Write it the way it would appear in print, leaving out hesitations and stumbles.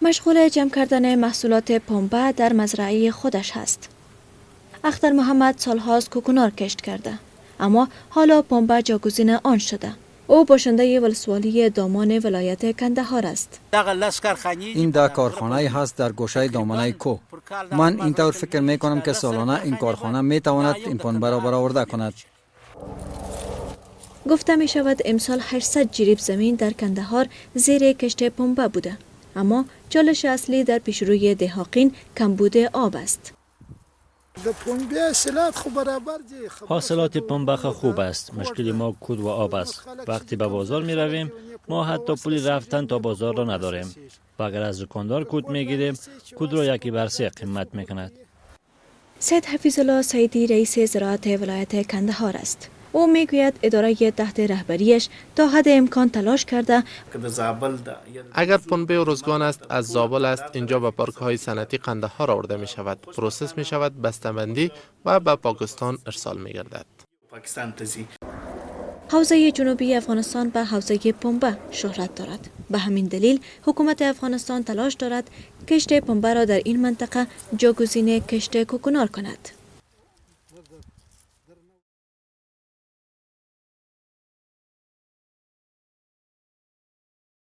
مشغول جمع کردن محصولات پنبه در مزرعه خودش هست. اختر محمد سالهاست کوکنار کشت کرده، اما حالا پنبه جاگزین آن شده. او باشنده ولسوالی دامان ولایت کندهار است. این 10 کارخانه هست در گوشه دامنه کوه. من اینطور فکر می کنم که سالانه این کارخانه می تواند این پنبه را برآورده کند. گفته می شود امسال 800 جریب زمین در کندهار زیر کشت پنبه بوده، اما چالش اصلی در پیش روی دهاقین کمبود آب است. حاصلات پنبه خوب است. مشکل ما کود و آب است. وقتی به بازار می رویم، ما حتی پول رفتن تا بازار را نداریم و اگر از دکاندار کود می گیریم، کود را یکی بر سه قیمت می کند. سید حفیظ الله سعیدی رئیس زراعت ولایت کندهار است. او میگوید اداره تحت رهبریش تا حد امکان تلاش کرده. اگر پنبه ارزگان است، از زابل است. اینجا به پارک های صنعتی قندهار آورده می شود، process می شود، بسته‌بندی و به پاکستان ارسال می گردد. حوزه جنوبی افغانستان به حوزه پنبه شهرت دارد. به همین دلیل حکومت افغانستان تلاش دارد کشت پنبه را در این منطقه جاگزین کشت کوکنار کند.